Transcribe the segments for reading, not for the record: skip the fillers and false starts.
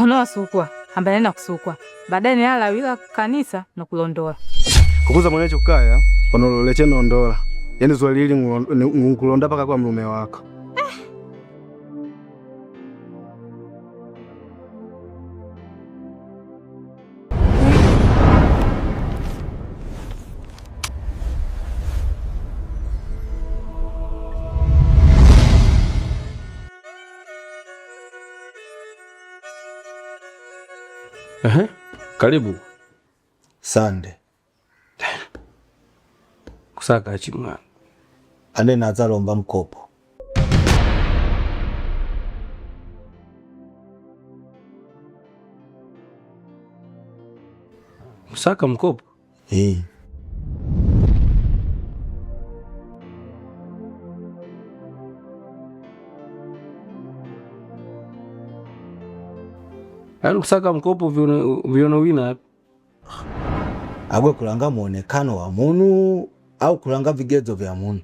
Kono wasukwa ambaye na kusukwa baadaye ni alawila kanisa na kulondola kukuza mwenecho kaya onololeche nondola yani zuwa lili nkulonda paka kwa mlume wako. Ehe, karibu. Sande. Kusaka chimwana. Ane nazalomba mkopo. Kusaka mkopo? Eh. Yaani kusaka mkopo vyono wina agwe kulanga muonekano wa munu au kulanga vigezo vya munu.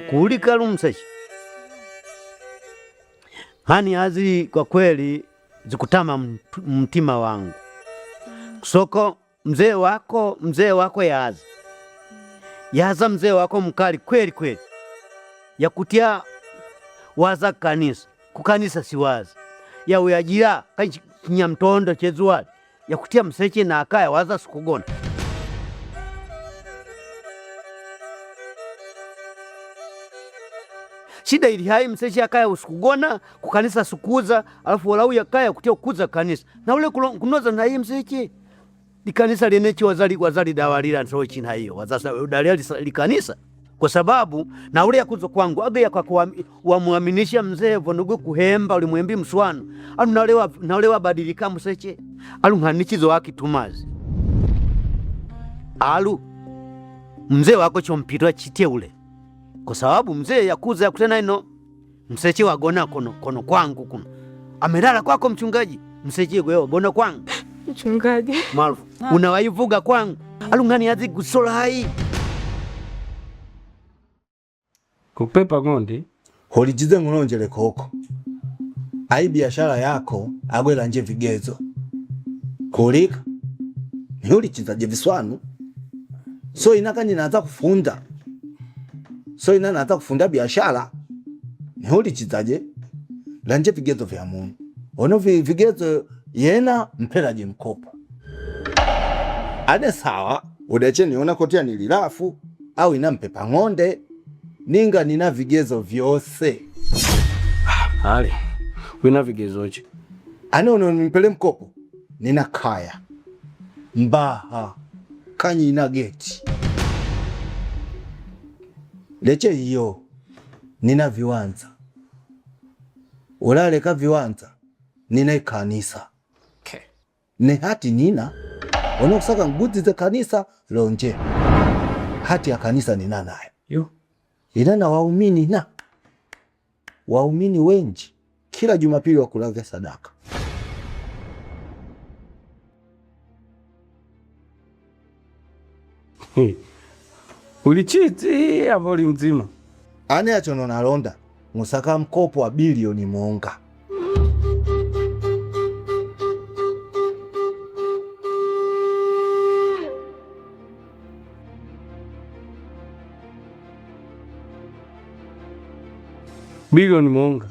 Kulika lumseshi hani azi kwa kweli zikutama mtima wangu kusoko mzee wako yaza yaza mzee wako mkali kweli kweli yakutia waza kanisa kukanisa siwaza yaweyajira kinyamtondo chezuwali yakutia mseche na akaya waza sikugona. Shida ili hai mseche akaya usikugona kukanisa sikuza alafu walau yakaya kutia kukuza kanisa na ule kunoza na hii mseche likanisa lyenechi wazali wazali dawalila nso china hiyo wazasa udalia likanisa kwa sababu na ule yakuzo kwangu aga yakwa wamuaminisha mzee vonugu kuhemba ulimwembi mswano alu nalewa nalewa badilika mseche alu nganichizo wakitumazi alu mzee wako chompitwa chitie ule kwa sababu mzee yakuza yakutena ino mseche wagona kono kono kwangu kuno amelala kwako mchungaji mseche gwe wagona kwangu mchungaji Malfu unawaivuga kwangu alungani azi gusola hai Kupepa ng'ondi holijize ng'ulonjele koko ai biashara yako agwelanje vigezo kulika niulichizaje viswanu so inaka naanza kufunda so ina naanza kufunda biashara niulichizaje lanje vigezo vya munu ono vigezo yena mpelaje mkopo ade sawa udeche niona kotia nililafu au ina mpepa ng'onde ninga nina vigezo vyose. Ali, wina vigezo che? Ane ono nimpele mkopo nina kaya mbaha kanyi ina geti leche iyo nina viwanza ulaleka viwanza nina ikanisa. Okay. Ne hati nina ono kusaka ngudzize kanisa lonje hati ya kanisa nina nayo Yo. Ina na waumini na waumini wengi kila Jumapili wa kulavya sadaka. Ulichiti hapo uli mzima. Ane achono nalonda musaka mkopo wa bilioni monga. Bilioni monga.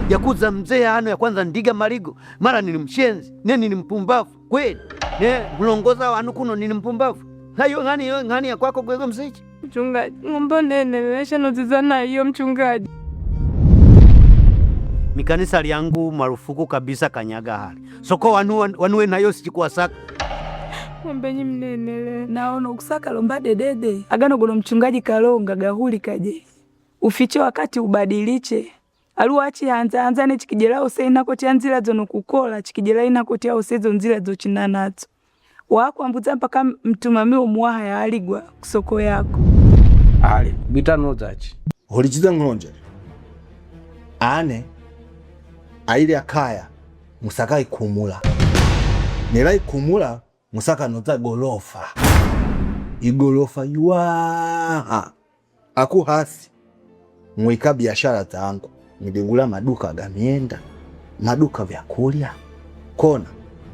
Yakuza mzee ano ya kwanza ndiga marigo mara nili mshenzi ne nili mpumbavu kweli ne mlongoza wanu kuno nili mpumbavu nayo ngani yo ngani ya kwako gwego msechi mchungaji ngombo nene nesha noziza nayo mchungaji mikanisa lyangu marufuku kabisa kanyaga hali soko wanu wanuwe nayo sichikuwasaka ngombenyi mnenele naona ukusaka lomba dedede agano gono mchungaji kalonga gahuli kaje ufiche wakati ubadiliche aluwachi anza anza ne chikijela ose inakoti nzila zono kukola chikijela inakoti ose zo nzila zochina nazo wakwambudza mpaka mtumami omuwaha yaaligwa kusoko yako. Ali, bitano zachi. Holichize ng'ulonjele ane aile akaya musaka ikumula. Nilaikumula musaka noza gorofa. Igorofa yuwaha. Aku hasi mwika biashara zangu nilingula maduka ga mienda, maduka vyakulya kona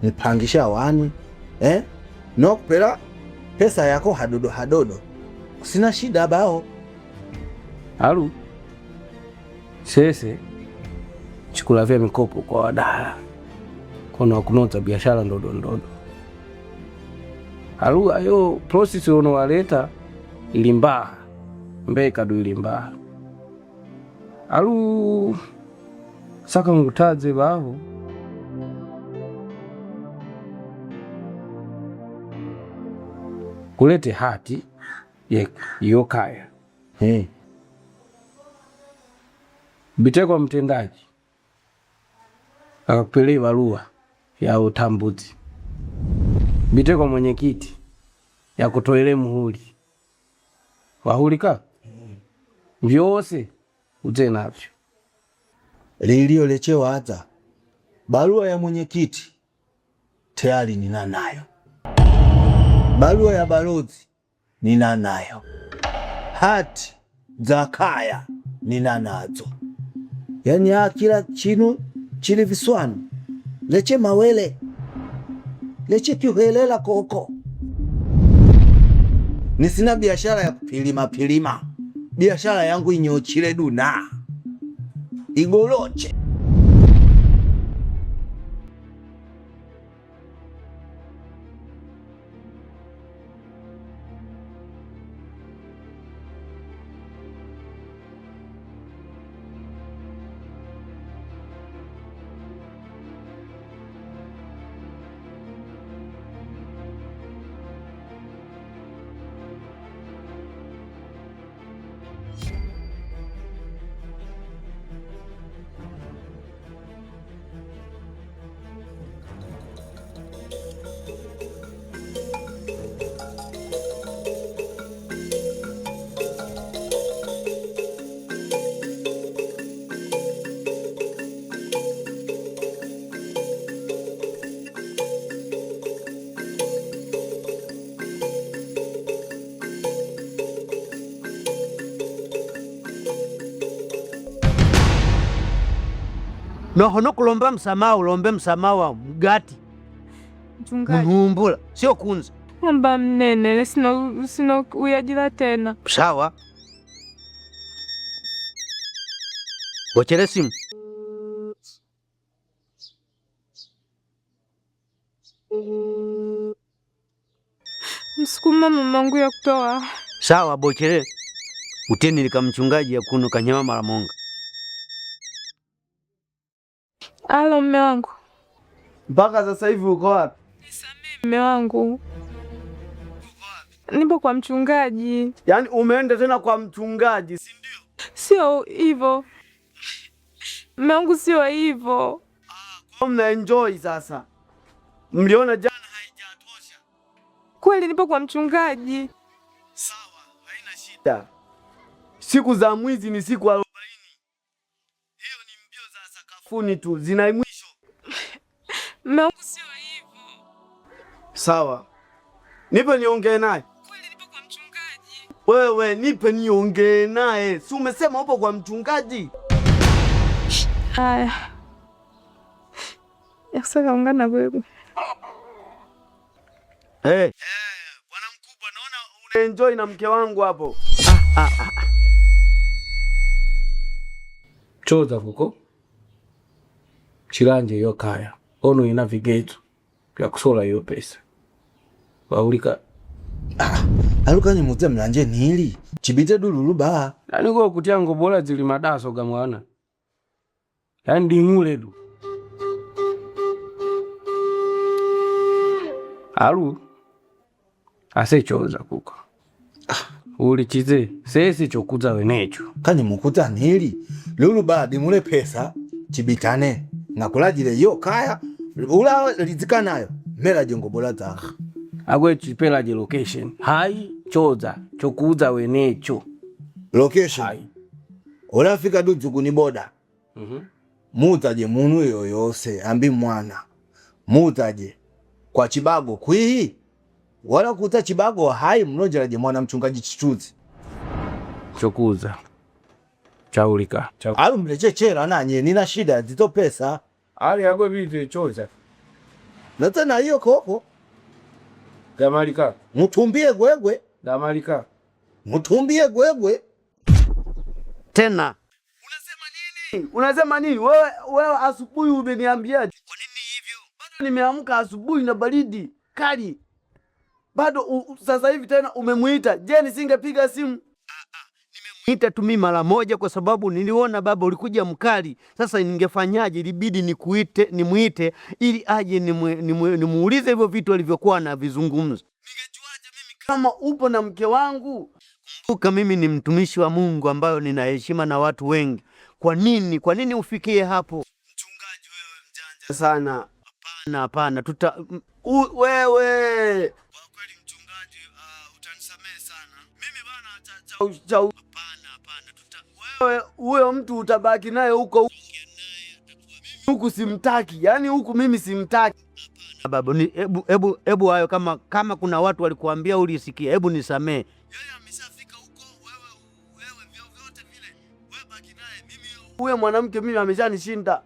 nipangisha wani nokupela pesa yako hadodo hadodo, sina shida bao. Alu sese chikulavya mikopo kwa wadala kono wakunoza biashara ndodo ndodo. Alu ayo process ono waleta ilimbaha mbeka du ilimbaha. Alu saka ngutaze baho kulete hati yokaya. Hey. Bite kwa mtendaji akakupelea barua ya utambuzi. Bite kwa mwenyekiti ya kutoele muhuri wahulika vyose uje navyo. Lilio lechewaza barua ya mwenyekiti tayari nina nayo, barua ya balozi nina nayo, hati za kaya nina nazo. Yani kila chinu chili viswanu leche mawele leche kihelela koko. Nisina biashara ya kupilima pilima, biashara yangu inyochile duna igoloche. Nohono kulomba msamaha, ulombe msamaha wa mgati. Mchungaji. Mhumbula, sio kunza. Omba mnene, sino uyajila tena. Sawa. Bochere simu. Msukuma mamangu ya kutoa. Sawa bochere. Uteni lika mchungaji ya kunu kanyama mara monga. Alo, mme wangu. Mpaka sasa hivi uko wapi? Nisamee mme wangu. Nipo kwa mchungaji. Yaani umeenda tena kwa mchungaji, si ndio? Sio hivyo. Mme wangu sio hivyo. Kwa mna enjoy sasa. Mliona jana haijatosha. Kweli nipo kwa mchungaji. Sawa, haina shida. Siku za mwizi ni siku 40. Hiyo ni mbio za sakafuni tu, zina mwisho. Mme wangu sio hivyo. Sawa. Nipe niongee naye. Kweli nipo kwa mchungaji. Wewe nipe niongee naye. Si umesema upo kwa mchungaji? Haya. Yakusaka ungana wewe. Hey. Bwana mkubwa, naona unaenjoy na mke wangu hapo. Choza kuko chilanje yo kaya ono ina vigezo vya kusola hiyo pesa waulika. Aluka ni muze mlanje nili chibite dululu ba. Yani kwa kutia ngobola zili madaso ga mwana. Yani dingule du. Alu ase choza kuko. Ulichize sesi chokuza wenecho. Kani mukuta nili lulu ba dimule pesa chibitane ngakulajile yo kaya ula lizika nayo mela jongobola za. Agwe chipela je location. Hai choza chokuza wenecho. Location. Hai. Ulafika duzu ni boda. Mutaje munu yoyose ambi mwana. Mutaje Kwa chibago kwihi wala kuta chibago hai mlonjeraje mwana mchungaji chichuzi. Chokuza chaulika Alu mlechechera nanye nina shida zito pesa. Ali yako vitu choza. Na tena hiyo koko. Damalika. Mutumbie gwegwe. Damalika. Mutumbie gwegwe. Tena. Unasema nini? Unasema nini? Wewe asubuhi umeniambiaje? Kwa nini hivyo? Bado nimeamka asubuhi na baridi kali. Bado sasa hivi tena umemuita. Je, nisingepiga simu? Nimemuita tu mimi mara moja kwa sababu niliona baba ulikuja mkali. Sasa ningefanyaje? Ilibidi nikuite, nimuite ili aje nimuulize hivyo vitu alivyokuwa anavizungumza. Ningejuaje mimi kama upo na mke wangu? Kumbuka mimi ni mtumishi wa Mungu ambayo nina heshima na watu wengi. Kwa nini? Kwa nini ufikie hapo? Mchungaji wewe mjanja sana. Hapana, hapana. Wewe. Kwa kweli mchungaji, utanisamehe sana. Mimi bana hapana, hapana. Wewe huyo mtu utabaki naye huko. Huku simtaki. Yaani huku mimi simtaki. Babu, hebu hayo kama kuna watu walikuambia ulisikia, hebu nisamee. Yeye ameshafika huko, wewe vyovyote vile, wewe baki naye. Mimi huyo mwanamke mimi ameshanishinda.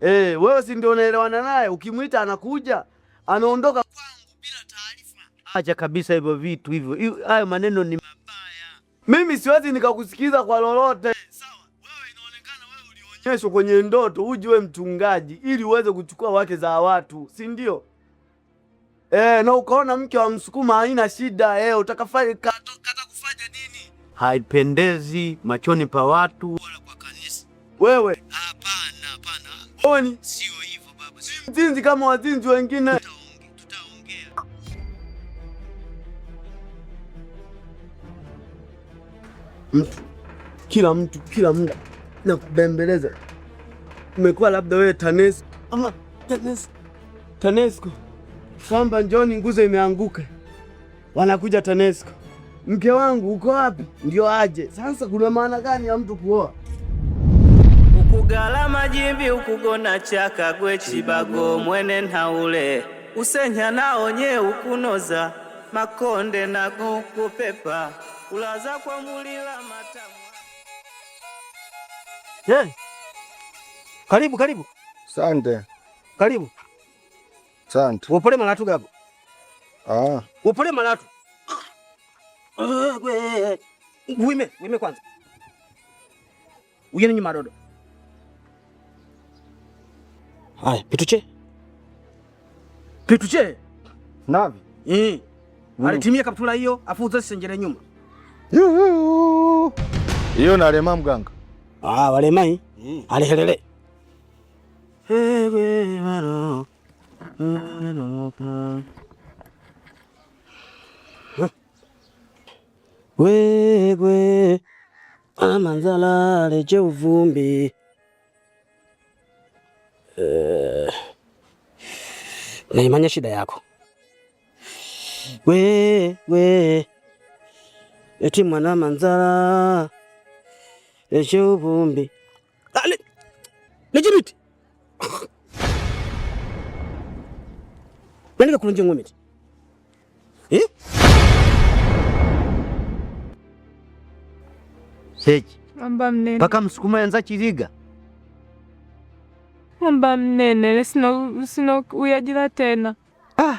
Wewe si ndio unaelewana naye, ukimuita anakuja, anaondoka kwangu bila taarifa. Acha kabisa hivyo vitu hivyo. Hayo maneno ni mabaya. Mimi siwezi nikakusikiza kwa lolote. Sawa, wewe inaonekana wewe ulionyeshwa kwenye ndoto uje wewe mchungaji ili uweze kuchukua wake za watu, si ndio? Na ukaona mke wa Msukuma haina shida, utakafanya kata kufanya nini? Haipendezi machoni pa watu wala kwa kanisa. Wewe hapana, hapana. Wewe ni sio hivyo baba. Si mzinzi kama wazinzi wengine. Tutaongea. Mtu kila mtu kila muda na kubembeleza. Umekuwa labda wewe TANESCO ama TANESCO kwamba njoni nguzo imeanguka, wanakuja TANESCO. Mke wangu uko wapi? Ndio aje. Sasa kuna maana gani ya mtu kuoa? Ukugala majimbi ukugona chaka gwe chibago mwene ntaule usenya naonye ukunoza makonde na kukupepa ulaza kwa mulila matamu. Hey. Karibu karibu. Asante. Karibu. Asante. Wopole malatu gabo. Ah. Wopole malatu. Wime kwanza. Uyene nyuma dodo. Haya, pituche. Pituche. Navi. Alitimia kaptula hiyo, afu uzosenjere nyuma. Yuhu. Hiyo nalema mganga. Ah, walemai. Alehelele. Hewe maro. Wewe amanzala leje uvumbi. Naimanya shida yako. Wewe eti mwana manzala leje uvumbi. Leje miti. Nani kakulonje ngomiti? Eh? Sechi. Amba mnene. Paka Msukuma yanza chiriga. Amba mnene, sino uyajira tena. Ah.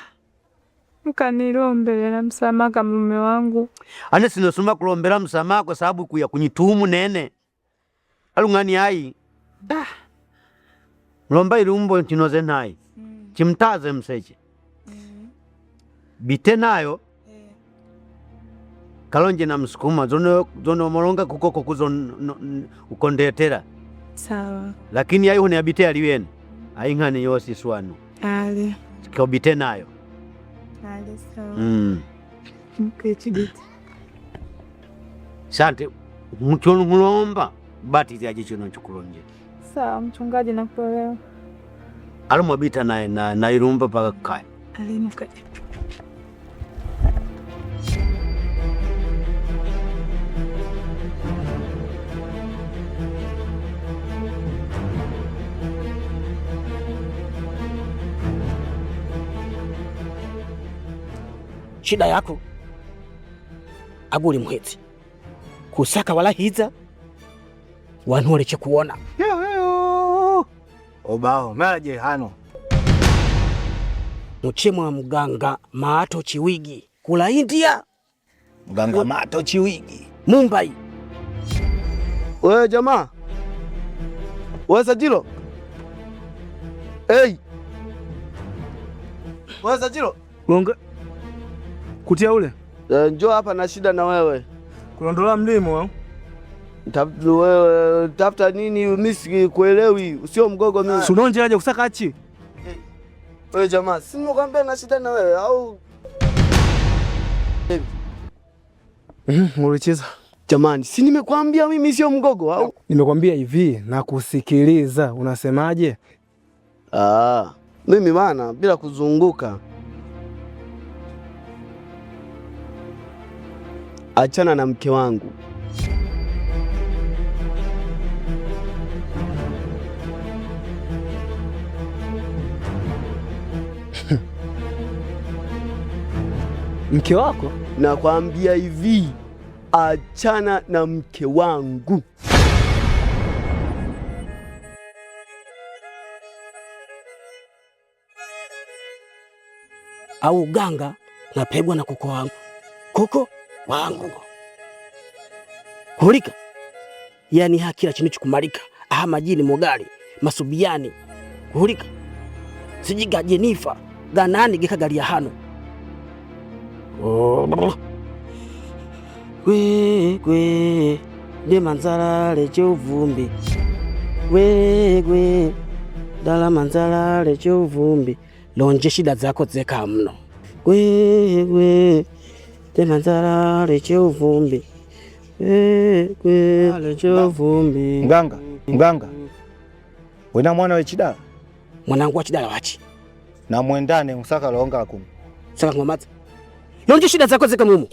Mkanilombelela msamaha kama mume wangu. Ane sinosoma kulombela msamaha kwa sababu kuya kunyitumu nene. Alungani ai. Ah. Mlomba ilumbo chinoze nai. Chimtaze mseche. Bite nayo. Kalonje na Msukuma zono molonga kukoko kuzo ukondetera. Sawa. Lakini ayo ni abite aliwene. Aingani yosi swanu. Ale. Kobite nayo. Ale sawa. Mkechibiti. Sante mchonu mulomba bati ya jicho na chukulonje. Sawa mchungaji nakuelewa. Alomwabita naye na irumba paka kaya. Alinuka. Shida yako aguli muhetsi kusaka wala hiza wantu kuona Obao melaje hano muchimwa muganga maato chiwigi kula India muganga maato chiwigi Mumbai. Wewe jamaa, wewe Sajilo, hey, wewe Sajilo Gonga kutia ule njoo hapa na shida na wewe kulondola mlimo wewe tafuta nini? Mimi sikuelewi, usio mgogo mimi. Sunonje aje kusaka achi. Wewe jamaa, si nimekwambia na shida na wewe au? Ulicheza. Jamani, si nimekwambia mimi sio mgogo au? Nimekwambia hivi na kusikiliza, unasemaje? Ah, mimi bana bila kuzunguka. Achana na mke wangu. Mke wako? Nakwambia hivi, achana na mke wangu. Au uganga napegwa na kuko wangu. Kuko wangu. Kulika. Yani hakila chinu chikumalika. Aha majini mogali, masubiani. Kulika. Sijiga Jenifa, ganani gikagalia hano. Gwe gwe de manzala leche uvumbi. Gwe gwe dala manzala leche uvumbi. Lonje shida zako zeka mno. Gwe gwe de manzala leche uvumbi. Gwe gwe leche uvumbi. Mganga, mganga. Wena mwana we chidala? Mwanangu wa chidala wachi. Na mwendane usaka longa kumu. Saka ngomaza. Lonje shida zako zeka mumu.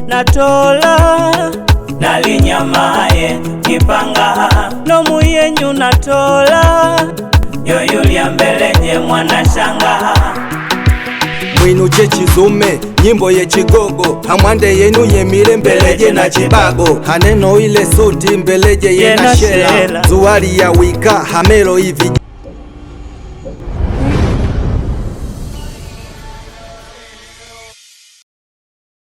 Natola nalinyamaye kipanga no muyenyu natola yoyulya mbelenye mwana shanga mwinu chechizume nyimbo yechigogo hamwande yenu yemile mbeleje na chibago haneno ile suti mbeleje yena shela zuwali ya wika hamelo hivi.